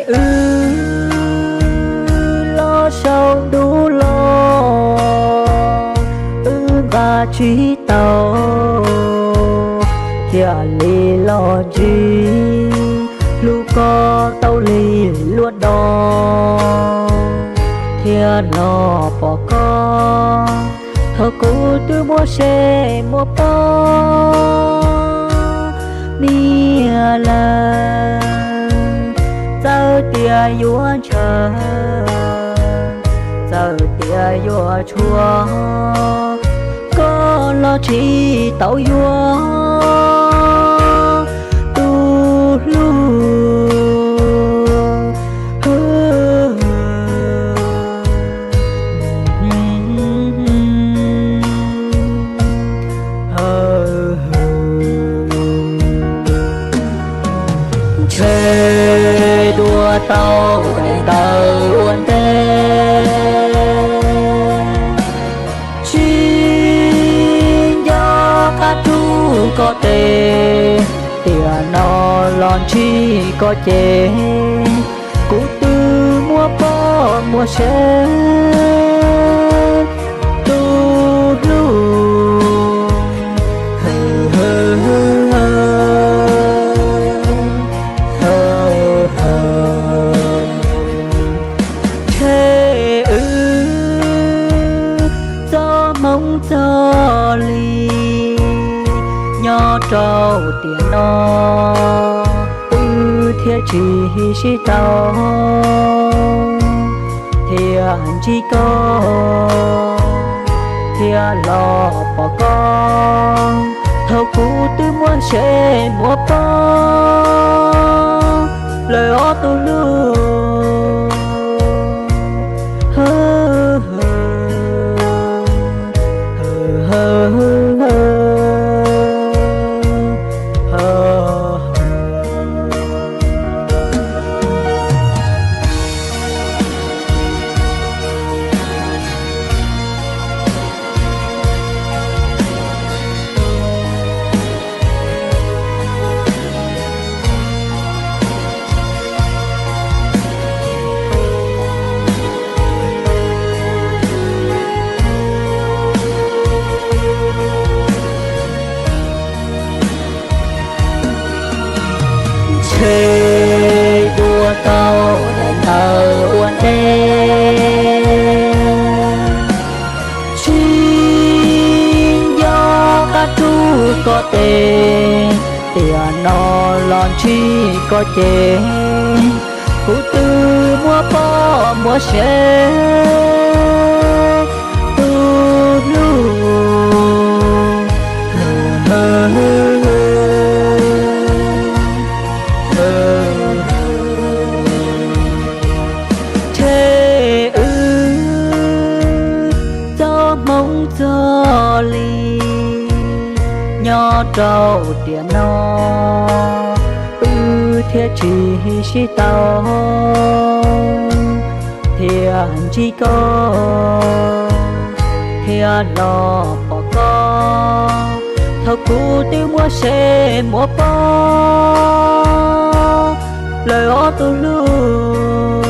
Wb los saum ntuj los, wb nqa tsis tau, thiaj li los ntsib, hlub koj tau li luaj no, thiaj los pom koj, thaum kuv twb muaj seb muaj poj niam lawm. Txawm tias yuav ntshaw, txawm tias yuav tshuav, koj los tsis tau yuav tus hlub. Ntshe dua tau daim ntawv ua ntej, tsis nco qab rub koj tes, tiam no los ntsib koj ces, kuv twb muaj poj muaj seb tus hlub. Ntshe wb txoj hmoov txoj li nyob rau tiam no, wb thiaj tsis sib tau, thiaj ntsib koj, thiaj los pom koj, thaum kuv twb muaj seb muaj poj lawm ob tug hlub. Ntshe dua tau daim ntawv ua ntej, tsis nco qab rub koj tes, tiam no los ntsib koj ces, kuv twb muaj poj muaj seb tus hlub. Ntshe wb txoj hmoov txoj li nyob rau tiam no, wb thiaj tsis sib tau, thiaj ntsib koj, thiaj los pom koj, thaum kuv twb muaj seb muaj poj lawm ob tug hlub.